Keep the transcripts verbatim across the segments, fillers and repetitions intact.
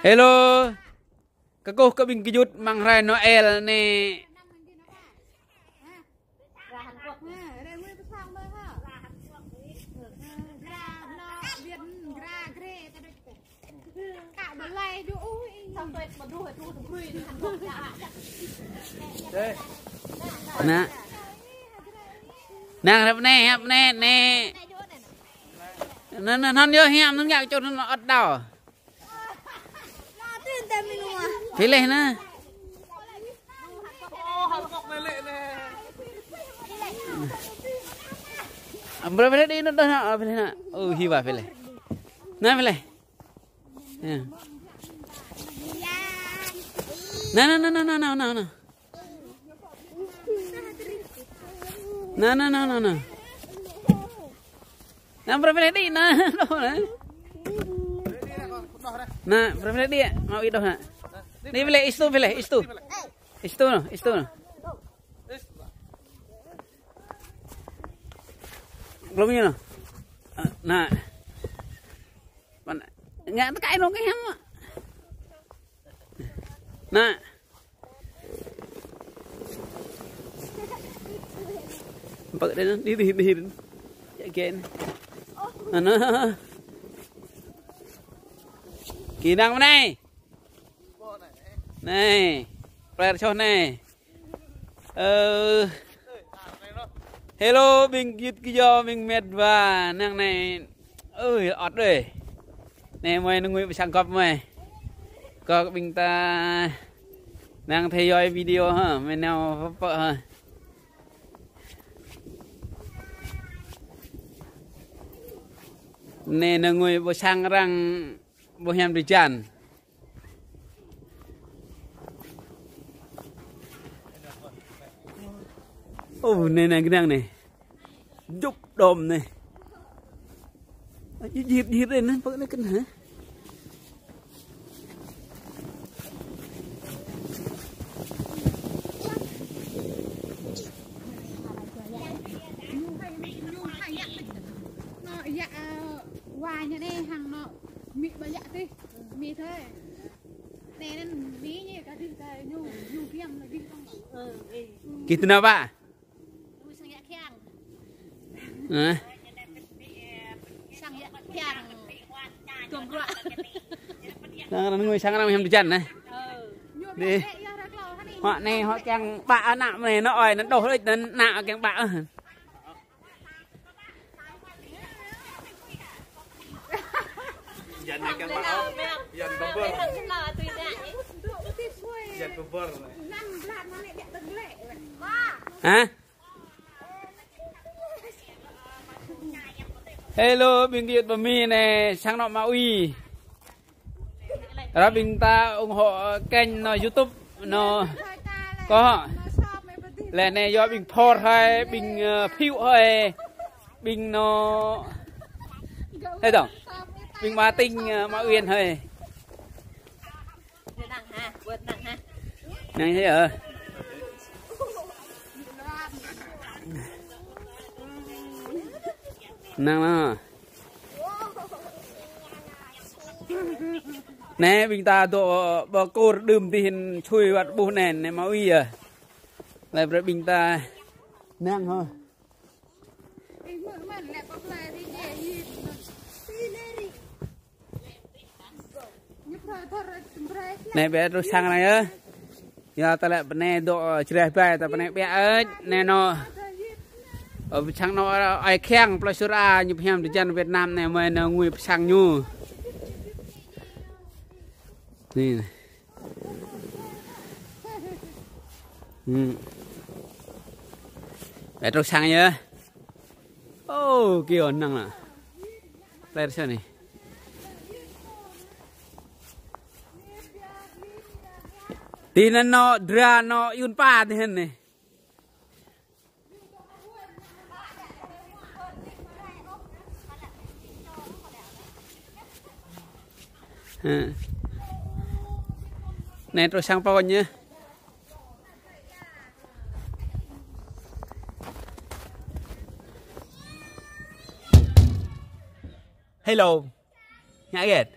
Hello. Kơkuh kơ ƀing gơyut amăng hrơi Noel anai. Anai. Anai, rap anai, rap anai, anai. Anŭn, anŭn, anŭn yơh hiam, anŭn ngă kơ čô anŭn ăt đaŏ. Pilih anai. Ambil pilih đi, anŭn đaŏ anai, pilih anai. Ơ, hiư̆m pilih. Anai pilih. Ya. Anai, anai, anai. Anai, anai, anai, anai, anai. Anai, brơi brơi đĭ anai. Anai, brơi brơi đĭ. Mau ih đôč anai. Anai pilih, ih tu pilih, ih tu. Ih tu anai, ih tu anai. Glông ñu anai. Anai. Anai. Ngă tơkai anŭn kơ hiam. Anai. Bă đe anŭn, đĭ, đĭ, đĭ. Yă gen. Anŭn. Kơ năng mơ̆n anai. Anai. Player čô anai. Ơ. Hello, ƀing gơyut gơyâo, ƀing met wa, năng anai. Ơi, ăt đơi. Anai, mơi nơ̆ng ngui pơsang gŏp mơi. Kơ ƀing ta năng theo dõi video ha, mơi nao pơ pơ ha. Anai, nơ̆ng ngui pơsang arăng ƀu hiam drơi jan. Ơ, anai, anai, gơnang anai. Djŭp đom anai. Ơ, jir, jir anai, pơ anai kơnang hă? Anŭn yă, ơ, wa ñu anai hăng anŭn. Mĭ ƀă yă tih, mĭ thôi. Anai anŭn mĭ ñu kơ tih kơ ñu, ñu kiăng lagi tong. Ơ, ơ. Kih tơnap ƀă? Hă? Sang yă kiăng. Tuang bruă. Sang arăng ngui, sang arăng hiam drơi jan anai. Ơ. Đĭ. Huă anai, huă kiăng ƀă ană anai, anŭn ơi, anŭn đôč đôč, anŭn ană kiăng ƀă. Yan anai kiăng ƀă ôh. Yan bơbơr. Yan bơbơr anai. Hă? Hello, ƀing gơyut ƀơi Mi anai, sang anŏ Ma Uy. Ră ƀing ta ủng hộ kênh anŏ YouTube anŏ kâo. Lĕ anai yua ƀing Phor hơi, ƀing, ơ, Phiu hơi, ƀing anŏ, hơi tong. Ƀing Ma Tinh, ơ, Ma Uyên hơi. Năng thế hả? Năng anai. Anai ƀing ta dŏ ƀơi kur đưm dih hin sui wăt ƀuh anai, anai Ma Uy yơh. Lĕ brơi ƀing ta năng hă. Anai ƀĕ truh sang anai yơh. Yua ta lĕ pơ anai dŏ jreh ƀai ta pơ anai ƀĕ ơi, anai anŏ. Ơ, sang anŏ ai kiăng plơi Sur A, ñu pơhiam drơi jan Việt Nam anai, mơi nao ngui pơ sang ñu. Anai. Hmm. Ƀĕ truh sang yơh. Ô, kiơ năng anai. Player čô anai. Tih anŭn anŏ dra anŏ Yun Pa tih anai. Hă. Anai truh sang pô ñu. Hello. Ngă hơget?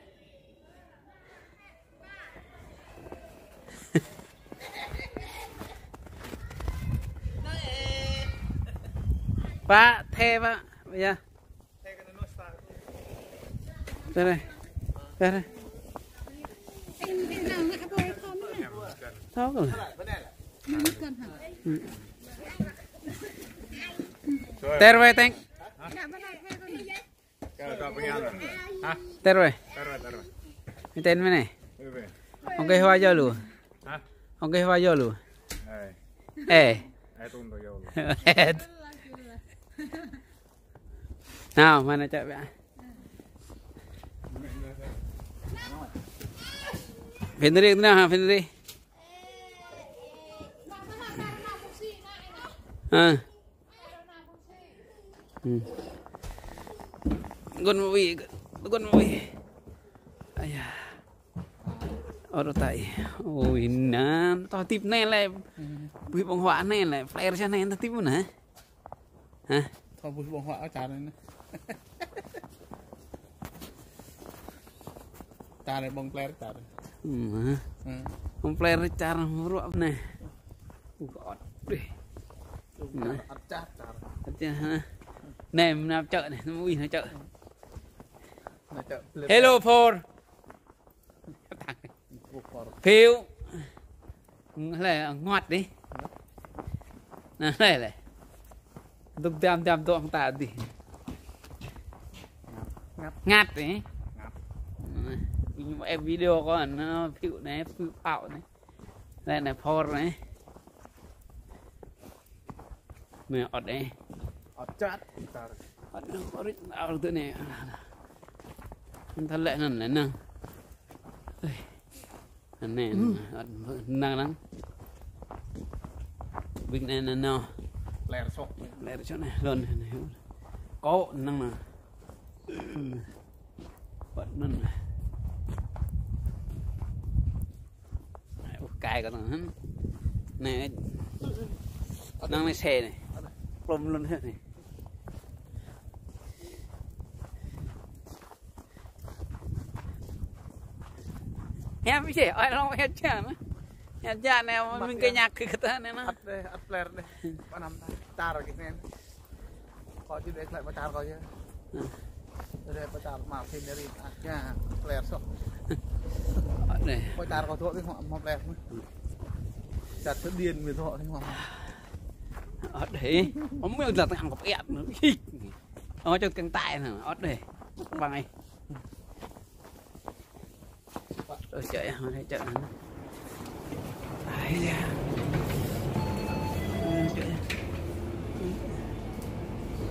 Pă, thê pă. Ƀiă. Pĕ rai. Pĕ rai. Thâo kơ. Tơr wai tĕng. Tơr wai. Tên mơ̆n anai. Ong kơ hua yua lu. Ong kơ hua yua lu. Ê. Nao, mơ̆n čă ƀiă. Fenri, nao, ha, Fenri. Ha. Hmm. Gun mui, gun mui. Ayah. Ôh, tai. Ôi, nan, tơ hơdip anai lĕ. Bui ƀơ̆ng huă anai lĕ. Flare sa anai tơ hơdip mơ̆n hă? Hă? Tơ bui ƀơ̆ng huă čar anai. Čar anai ƀơ̆ng flare čar. Hmm, hă? Hmm. Ƀơ̆ng flare čar ruă anai. Ơ, ăt dih. Anai. Ăt čar, čar. Ăt čar, hă? Anai, mơnap čă anai, mui nao čă. Nao čă blip. Hello, Four. Phiu. Lĕ, ngăt dih. Nă, lĕ, lĕ. Dŏ dăm, dăm dŏ hăng ta dih. Ngăt. Ngăt dih. Ngăt. Em video kơ anai, phiu anai, phiu pao anai. Lĕ anai Four anai. Anai ăt anai. Ăt čăt. Ăt anai, ăt anai, ăt anai. Anŭn tơlơi anŭn lĕ anŭn. Ơi. Anai, ăt anŭn anŭn. Ƀing anai anŭn anŭn. Ler sŏk. Ler sŏk anai, lŏn anai. Kâo anŭn anŭn. Ăt anŭn anŭn. Ơ, kai kơ anŭn. Anai. Anŭn anai xe anai. Plŏm lŏn anai. Hiam ih, ơi, lŏng hiam čang anai. Hiam čang anai, mơ̆ng kơ ñăk kơ kơtang anai anŭn. Ăt dih, ăt flare dih. Pơnăm ta, čar kơ anai. Kâo či đĕk lĕ pơčar kâo yơh. Ơ. Đĕk pơčar mă phim nari, ah, ya, flare sŏk. Ăt dih. Pơčar kâo dŏ dih, mă, mă flare mă. Čăt tơ điện mă dŏ dih, mă. Ăt dih. Mă mui lăt tơngan kâo pơiăt mă. Ih. Ơ, čŏk kơ̆ng tai anŭn, ăt dih. Ƀăng ih. Ơ, čă ya, mă čă anŭn.